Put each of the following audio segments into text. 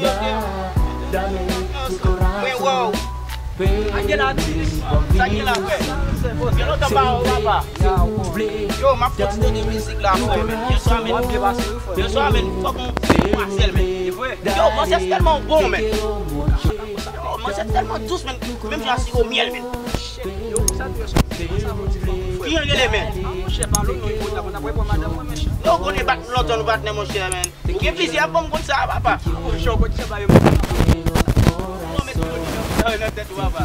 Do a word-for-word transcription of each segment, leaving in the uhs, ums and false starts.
Mwen, wow. Sa gen la, atis? Sa gen la, frè? Gen lontan pa wè w, papa. Yo, m ap fè ti tande mizik la, frè, men. Yèswa, men. Yèswa, men, fòk m, m Marcel, men. Yo, manzè tèlman bon, men. Yo, manzè tèlman dous, men. Menm jan siro myèl, men. Kijan l rele, men? Yo, konnen bat nou lontan, nou patnè, monchè, men. Ou gen plizyè album konn sa, papa. Ou jan konn sa ba yo. Ou konn met Johnny nan, nan tèt ou, papa.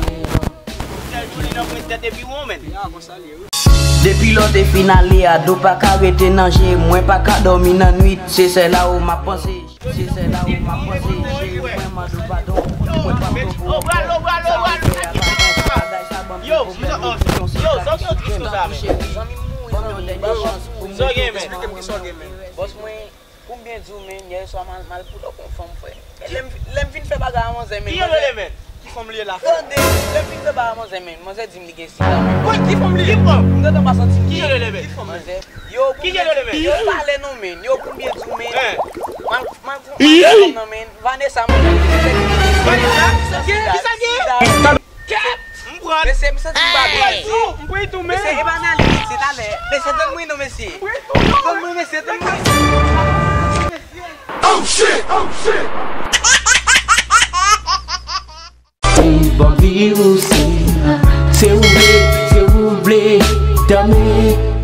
Sèl Johnny nan pran tèt epi ou, men. Depi lè w te fin ale a, do pa ka rete nan je, mwen pa ka dòmi nan nwit, se sèl a ou m ap panse. Se sèl a ou m ap panse, cheri, mwen mande w padon, mwen p ap twonpe w. Sa m fè a pa bon, bagay sa ban m pwoblèm, epi yon sèl ka ki soufri m tankou cheri, ban m yon dènye chans pou m mete w deyò. Bòs mwen, pou m byen di w, men, yè swa m al, m al boule w pou yon fanm, frè. E lè m, lè m fin fè bagay a manzè, men, manzè, ki fanm li ye la, frè? Tande, lè m fin fè bagay a manzè, men, manzè di m li gen sida, men. Ki fanm li ye? M gentan pa santi m byen. Ki fanm li ye? Manzè, yo, pou m byen di w, men, yo, pou m byen di w, men, m al, m al, m al fè fanm nan, men, Vanessa, manzè di m li gen sida. Vanessa? Kisa l gen? Kisa l gen? Sida. Kèt! M pran. Mesye, m santi m pa byen. M pran tou, men. Mesye, e pa nan limit, se talè. Mesye, tann mwen non, mesye. M pran tou, non. Tann mwen, mesye, tann mwen. Oh shit! Oh shit! Ou ban m viv ou se, se ou vle, se ou vle, dame.